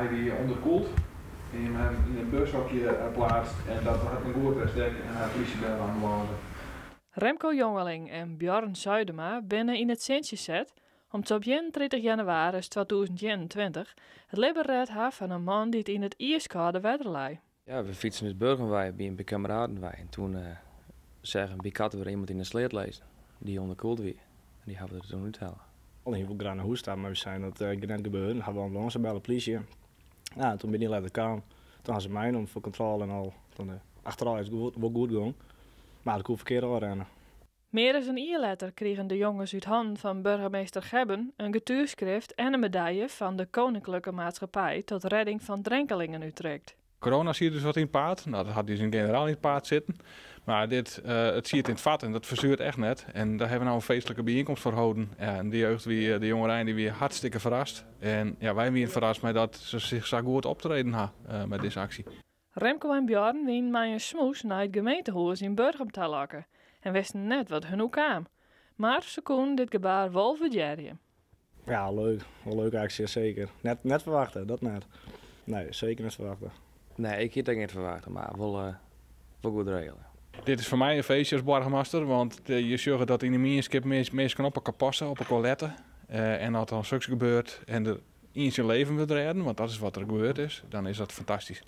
Hy wie ûnderkoeld en jim hawwe him yn in bushokje pleatst en dat hat in goed west ek en hy plysje belle ambulânse. Remco Jongeling en Bjorn Zuidema binne yn it sintsje set om't se op 31 jannewaris 2021 it libben ret ha fan in man dy't yn it iiskâlde wetter lei. Ja, we fytsten út Burgum wei by in pear kameraden wei en toen seagen we by Kattenburg iemand yn de sleat lizzen dy't ûnderkoeld wie en dy hawwe we der toen úthelle. Al hie wol graach nei hûs ta, mar we seinen dat gie net gebeuren. Hawwe we ambulânse belle, plysje. Ja, toen bin dy letter kaam. Toen ha se meinommen foar kontrôle en al. Toen achterôf is it wol goed gong, mar it koe ferkeard ôfrinne. Mear as in jier letter krigen de jonges út hannen fan burgemeester Gebben in getuigskrift en in medalje fan de Koninklijke Maatschappij tot Redding van Drenkelingen útrikt. Corona siet dus wat yn it paad. No, dat hat dus yn generaal yn it paad sitten. Mar dit, it siet yn it fat en dat fersuert echt net. En dêr hawwe we no in feestlike byienkomst foar holden. Ja, en de jeugd wie, de jongerein dy wie hartstikke ferrast. En ja, wy wiene ferrast mei dat se sich sa goed optreden ha mei dizze aksje. Remco en Bjorn wiene mei in smoes nei it gemeentehûs yn Burgum ta lokke en wisten net wat hun oerkaam. Mar se koenen dit gebaar wol wurdearje. Ja, leuk. Wol leuke aksje, seker. Net, net ferwachte, dat net. Nee, seker net ferwachte. Nee, ik hie it ek net ferwachte, mar wol, wol goed regele. Dit is foar my in feestje as boargemaster, want je sjogge dat yn de mienskip minsken op elkoar passe, op elkoar lette. En as dan soks gebeurt en der ien syn leven wurdt rêden, want dat is wat der gebeurd is, dan is dat fantastysk.